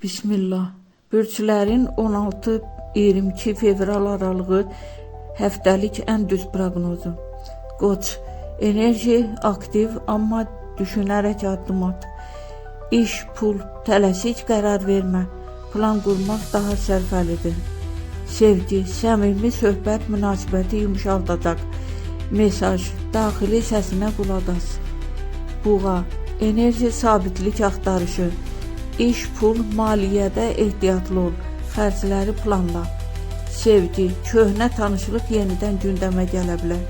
Bismillah. Bürclərin 16-22 fevral aralığı həftəlik ən düz proqnozu. Qoç, enerji aktiv, amma düşünərək addım at. İş, pul, tələsik qərar vermə. Plan qurmaq daha sərfəlidir. Sevgi, səmimi söhbət münasibəti yumşaldacaq. Mesaj, daxili səsinə qulaq as. Buğa, enerji sabitlik axtarışı. İş, pul, maliyyədə ehtiyatlı ol. Xərcləri planla. Sevgi, köhnə tanışlıq yenidən gündəmə gələ bilər.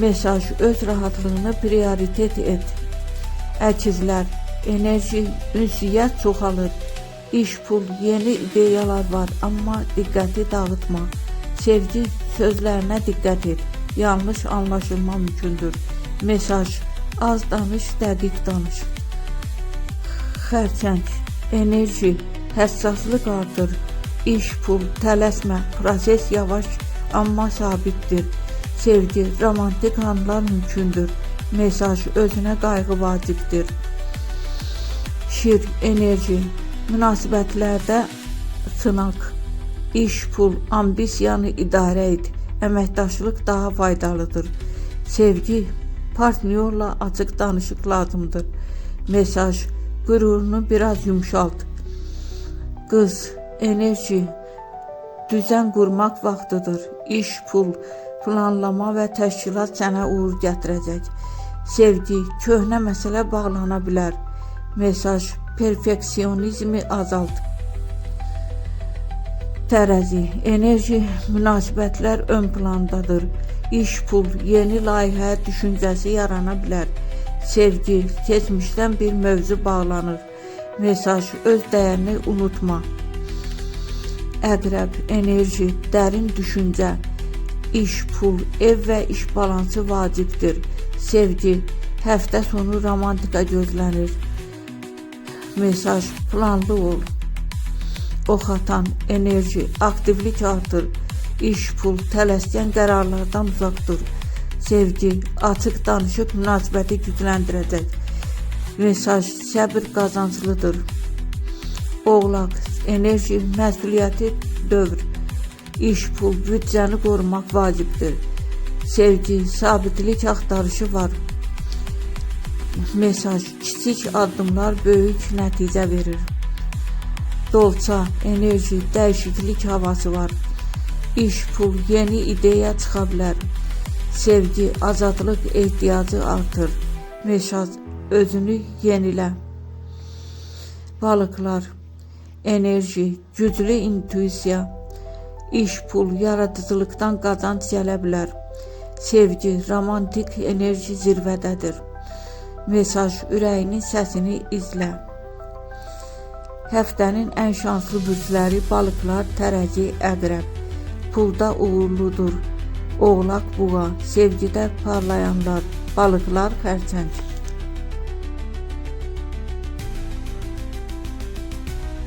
Mesaj, öz rahatlığını prioritet et. Əkizlər, enerji, ünsiyyət çoxalır. İş, pul, yeni ideyalar var, amma diqqəti dağıtma. Sevgi sözlərinə diqqət et. Yanlış anlaşılma mümkündür. Mesaj, az danış, dəqiq danış. Xərçəng, enerji, həssaslıq artır. İş, pul, tələsmə, proses yavaş, amma sabitdir. Sevgi, romantik anlar mümkündür. Mesaj, özünə qayğı vacibdir. Şir, enerji, münasibətlərdə sınaq. İş, pul, ambisiyanı idarə et. Əməkdaşlıq daha faydalıdır. Sevgi, partnyorla açıq danışıq lazımdır. Mesaj, qürurunu biraz yumşalt. Qız, enerji, düzən qurmaq vaxtıdır. İş, pul, planlama və təşkilat sənə uğur gətirəcək. Sevgi, köhnə məsələ bağlana bilər. Mesaj, perfeksionizmi azalt. Tərəzi, enerji, münasibətlər ön plandadır. İş, pul, yeni layihə düşüncəsi yarana bilər. Sevgi, keçmişdən bir mövzu bağlanır. Mesaj, öz dəyərini unutma. Əqrəb, enerji, dərin düşüncə, iş, pul, ev və iş balansı vacibdir. Sevgi, həftə sonu romantika gözlənir. Mesaj, planlı ol. Ox atan, enerji, aktivlik artır. İş, pul, tələskən qərarlardan uzaq dur. Sevgi, açıq danışıq münasibəti gücləndirəcək. Mesaj, səbir qazanclıdır. Oğlaq, enerji, məsuliyyəti dövr. İş, pul, büdcəni qorumaq vacibdir. Sevgi, sabitlik axtarışı var. Mesaj, kiçik addımlar böyük nəticə verir. Dolça, enerji, dəyişiklik havası var. İş, pul, yeni ideya çıxa bilər. Sevgi, azadlıq ehtiyacı artır. Mesaj, özünü yenilə. Balıqlar, enerji, güclü intuisiya, iş, pul, yaradıcılıqdan qazanc gələ bilər. Sevgi, romantik enerji zirvədədir. Mesaj, ürəyinin səsini izlə. Həftənin ən şanslı bürcləri balıqlar, tərəzi, əqrəb. Pulda uğurludur. Oğlaq, buğa, sevgidə parlayanlar, balıqlar, xərçəng.